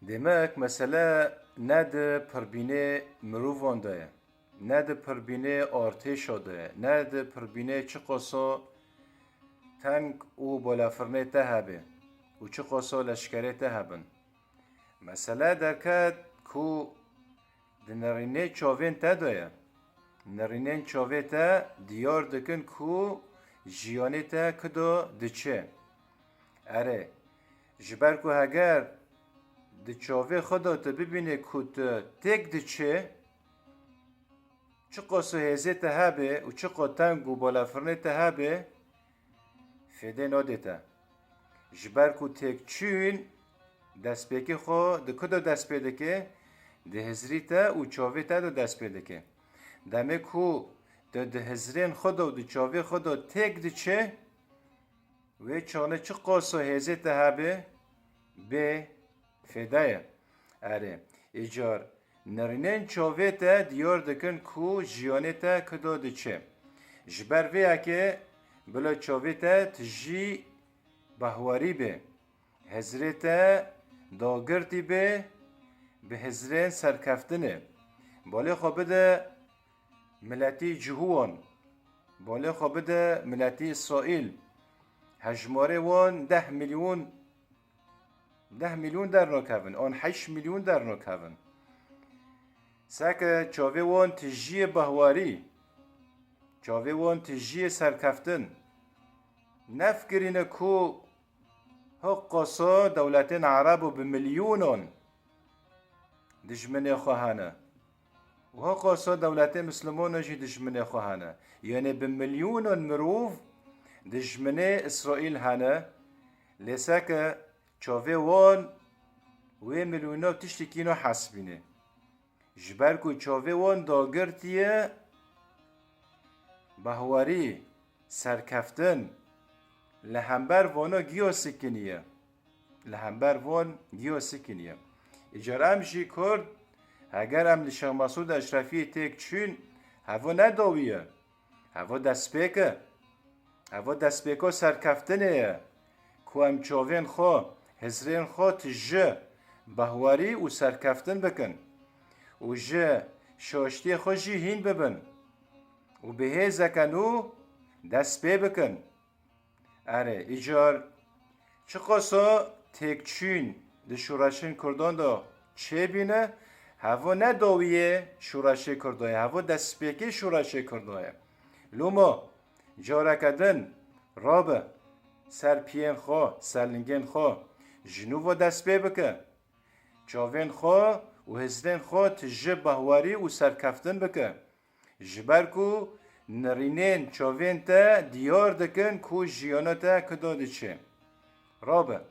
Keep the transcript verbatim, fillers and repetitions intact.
Demek mesele ne di pirbînê mirovan de ye, ne di pirbînê artêşa de ye, ne di pirbînê çiqaso teng û balafirnê te hebe û çiqaso leşkerê te hebin. Mesele derket ku di nirînê çavên te de ye. Nirînên çavê te diyar dikin ku jiyanê te kudo diçe. Erê, ji ber ku heger di çavê xwe de tu bibînî ku tu têk diçe, çiqaso hêzê te hebe û çiqo teng û balafirnê te hebe, fêdê nadê te. Ji ber ku têkçûn destpêkê xwe di ku de dest pê dike, di hizrî te û çavê te de dest pê dike. Demê ku tu di hizrên xwe de û di çavê xwe de têk diçe, wê çanê çiqaso hêzê te hebe, bê fêde ye. Erê, îcar nirînên çavê te diyar dikin ku jiyanê te kudo diçe. Ji ber vê yekê bila çavê te tijî behwarî be, hizrê te dagirtî be bi hizrên serkeftinê. Balê xwe bide miletî Cihûwan, balê xwe bide miletî Îsraîl. Hejmarê wan deh milyon, deh milyon dernakevin, an heşt milyon dernakevin. Seke çavê wan tijiyê behwarî, çavê wan tijiyê serkeftin. Nefikirîne ku hiqoso dewletên Ereb û bi milyonan dijminê xwe hene. Û hiqoso dewletê Mislimanan jî dijminê xwe hene. Yanî bi milyonan mirov dijminê Îsraîl hene. Lê seke çavê wan wê milyona tiştekî nahesibîne. Ji ber ku çavê wan dagirtiye, behwarî, serkeftin, li hember vana giya sikiniye. Li hember van giya sikiniye. Îcar em jî Kurd, heger em li Şêx Mesûd Eşrefiyê têk çûn, heva ne dawî ye. Heva destpêk e. Heva destpêka serkeftinê ye. Ku em çavên xwe, hizrên xwe tije behwarî û serkeftin bikin. Û ji şaştiyê xwe jî hîn bibin. Û bi hêzeke nû dest pê bikin. Erê, îcar çiqaso têkçûn di şoreşên Kurdan de çêbîne, hevo ne dawiyê şoreşê Kurdan ye, hevo destpêkê şoreşê Kurdan ye. Loma careke din rabe ser piyên xwe, ser lingên xwe, ji nû ve dest pê bike. Çavên xwe û hizrên xwe tije behwarî û serkeftin bike. Ji ber ku nirînên çavên te diyar dikin ku jiyana te kuda diçe. Rabe,